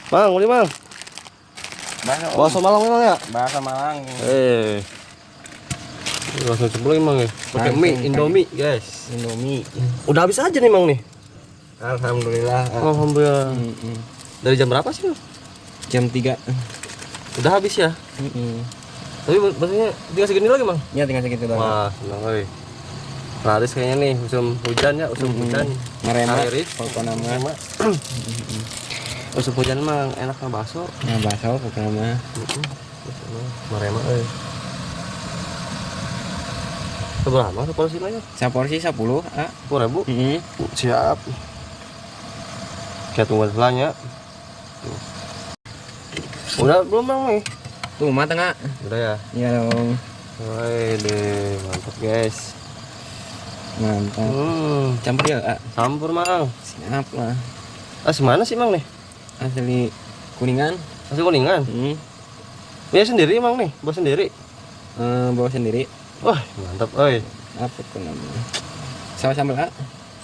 Mang, boleh Mang. Bahasa Malang memang ya? Bahasa Malang. Langsung sebelum Mang ya. Pakai mie Indomie, guys. Indomie. Udah habis aja nih Mang nih. Alhamdulillah. Alhamdulillah. Dari jam berapa sih Mang? Jam 3. Udah habis ya? Tapi maksudnya tinggal segini lagi Mang? Ya tinggal segitu doang. Wah, senang euy. Laris kayaknya nih, musim hujan ya, musim hujan. Marema. Iris, Pokoknya nama. musim hujan mah enaknya bakso. Nah, bakso pokoknya nama. Marema euy. Seberapa seporsi mah ya? Saporsi 10, ah. 10.000. Siap. Kita tunggu selanya. Udah belum Bang nih? Tuh, mah tengah. Udah ya. Iya dong. Woi deh, mantap guys. Mantap. Campur ya, ah. Campur Mang. Siap lah. Mana sih Mang nih? Asli Kuningan. Asli Kuningan. Punya sendiri Mang nih, buat sendiri. Bawa sendiri. Wah, mantap euy. Apa tuh namanya? Saus sambal, ah.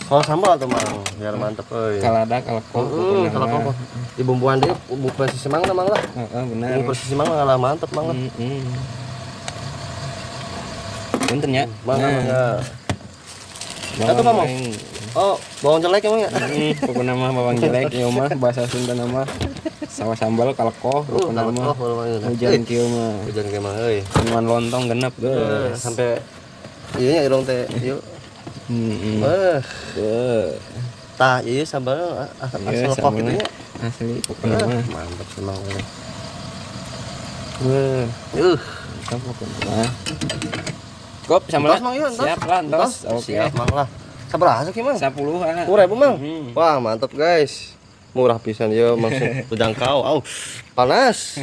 Kalau sambal tuh Mang, biar mantep euy. Kalau ada kalau kok. Kalau kok di bumbuan deh, bumbu persis Mang lah Mang lah. Benar. Bumbu persis Mang lah mantep Mang lah. Punten ya. Mang ya. Satu Mang. Oh, bawang jelek emang ya? Pokoknya nama bawang jelek ya mah bahasa Sunda nama. Saus sambal kalekoh pokoknya nama. Hujan kieu mah. Hujan kieu mah euy. Cuman lontong genep geus. Sampai ieu nya irung teh ieu. Tah ieu sambal asal kok gitu nya. Asli pokoknya mah. Mantap semang euy. Mantap pokoknya. Kop sambal. Siap lah entos. Oke. Siap Mang lah. Sabaraha sih Mang? 10 ah. 10.000 Mang. Wah, mantap guys. Murah pisan ya, langsung terjangkau. Panas.